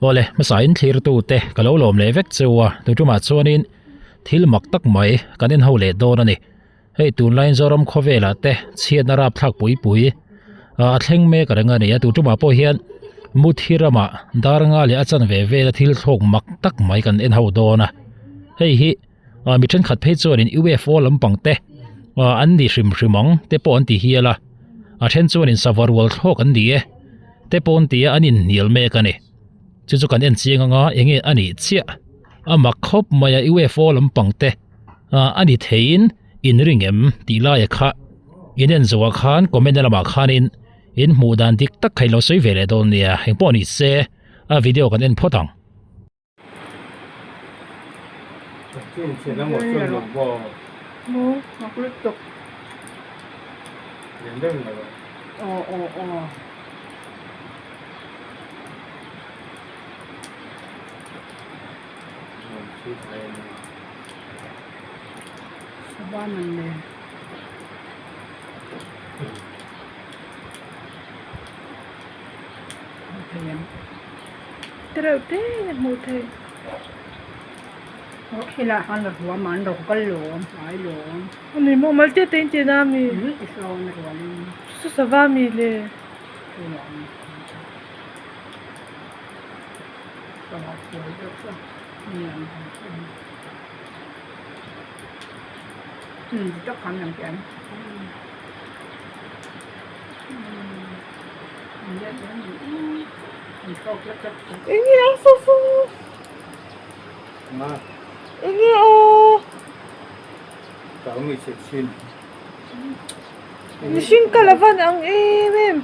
Awle, hmasa in thlir tu te ka lo lawm leh vek cheu a, tu tumah chuanin thil mak tak mai kan en ho leh dawn a ni. Hei tunlaiin Zoram khawvelah te chhiatna rapthlak pui pui a thleng mek reng a ni a, tu tumah pawh hian Muthi ramah dar nga leh a chanve vela thil thlawk mak tak mai kan en ho dawn a, hei hi mi thenkhat phei chuanin UFO lampang te an ni hrim hrim ang te pawh an ti hial a, a then chuanin sava rual thlawk an ni e te pawh an ti a, an inhnial mek a ni. Chu chu kan en chiang anga enge a nih chiah a mak khawp mai a UFO lampang te a ni theiin in ring em tih laia kha in en zawhah khan comment na lamah khanin in hmuh dan dik tak kha in lo sawi ve leh dawn nia engpawh ni se a video kan en phawt ang. Tereuh te a hmuh theih. Ani maw mal te te in tih na ami? Chu sava ami le? Enge a saw saw enge aw mihring kal a van ang em em.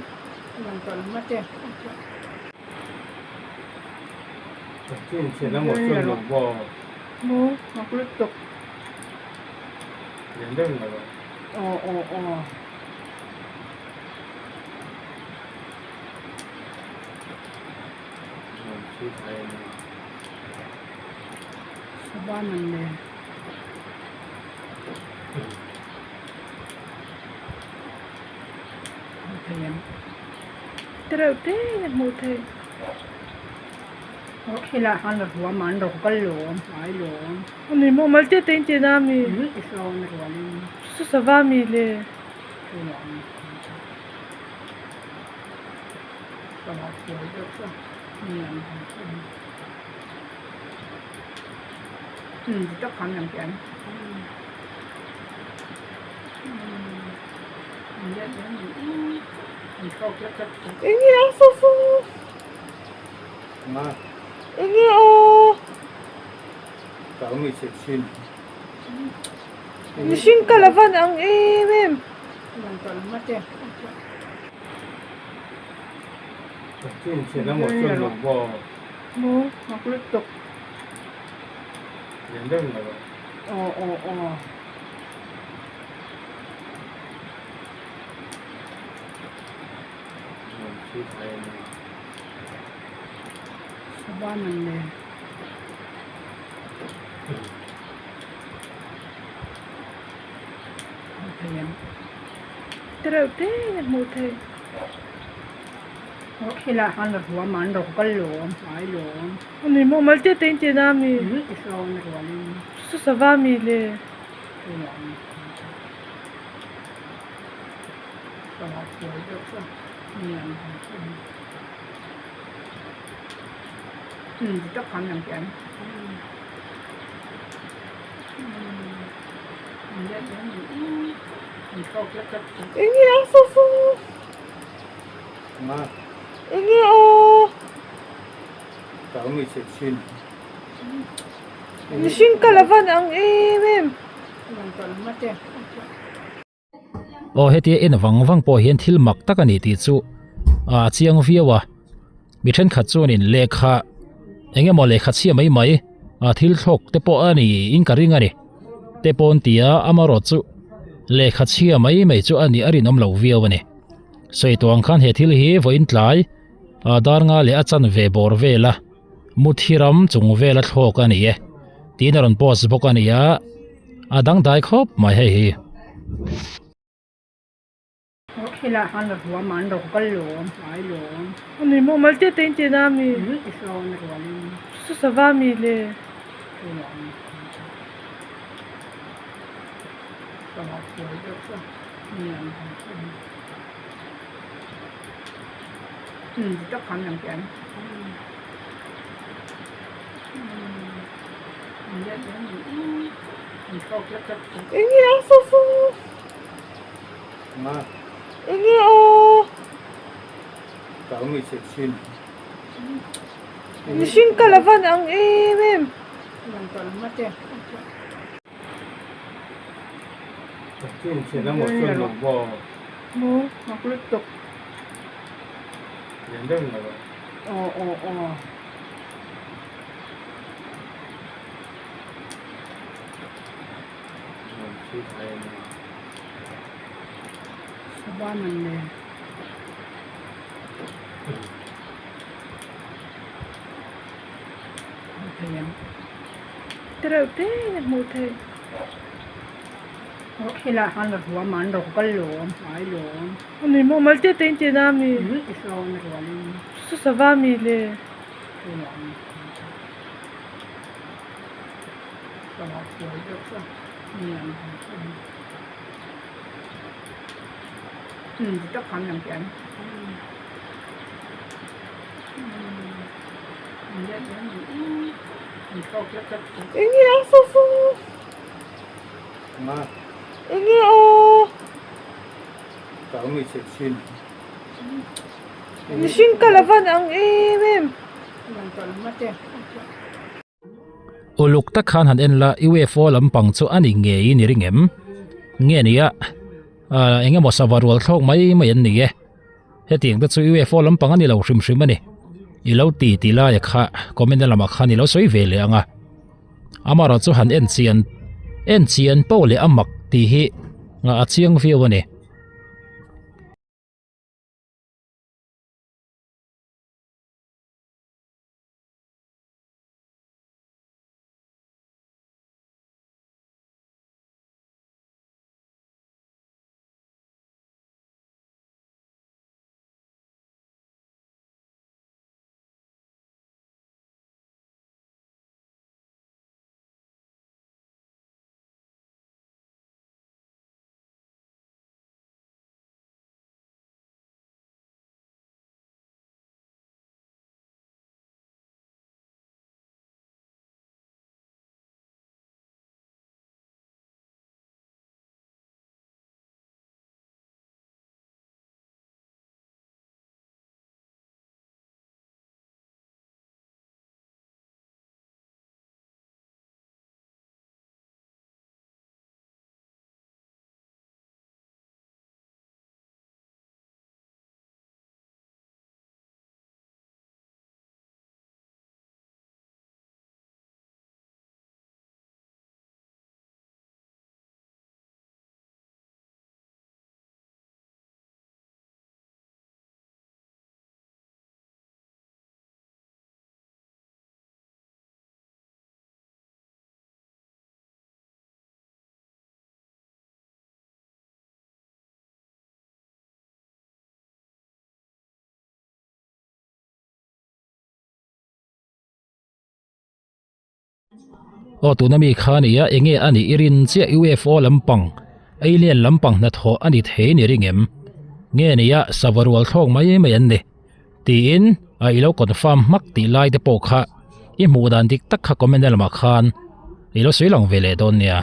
Tereuh te a hmuh theih. Ani maw mal te te in tih na ami? Chu sava ami le? Enge a saw saw enge aw mihring kal a van ang em em. Tereuh te a hmuh theih. Ani maw mal te te in tih na ami? Chu sava ami le? Enge a saw saw enge aw mihring kal a van ang em em. Aw hetia en vang vang pawh hian thil mak tak a ni tih chu a chiang viau a mi thenkhat chuanin lehkha eng emaw lehkha chhia mai mai a thil thlawk te pawh a ni in ka ring a ni te pawh an ti a amarawh chu lehkha chhia mai mai chu a nih a rinawm lo viau a ni sawi tawh ang khan he thil hi vawiin tlai a dar nga leh a chanve bawr vela Muthi ram chung vela thlawk a ni e tiin a rawn post bawk a ni a a dangdai khawp mai hei hi. Helai khan ruam an rawn kal lawm hnai lawm. Ani maw mal te te in tih na ami? Ti sawn rualin. Chu sava mi le. Enge a saw Enge aw. Mihring ka la van ang em em. Tereuh te in a hmuh theih. Ani maw mal te te in tih na ami? Chu sava mi le. Enge a saw saw enge aw mihring ka la van ang em em. Uluk tak khan han en la UFO lampang chu a ni ngeiin i ring em? Nge nia ah eng emaw sava rual thlawk mai mai an ni e. Hetiang te chu UFO lampang a ni lo hrim hrim a ni. I lo ti ti laia kha comment na lamah khan i lo sawi ve leh ang a. Amaherawh chu han en chian en chian pawh leh a mak tih hi a chiang viau a ni. Aw tuna mi kha a ni a enge a nih i rin chiah UFO lampang alien lampang hnathawh a ni thei ni ring em nge nia sava rual thlawk mai mai an ni tiin a ilo confirm hmak tih lai te pawh kha i hmuh dan dik tak kha comment na lamah khan ilo sawi lang ve leh dawn nia.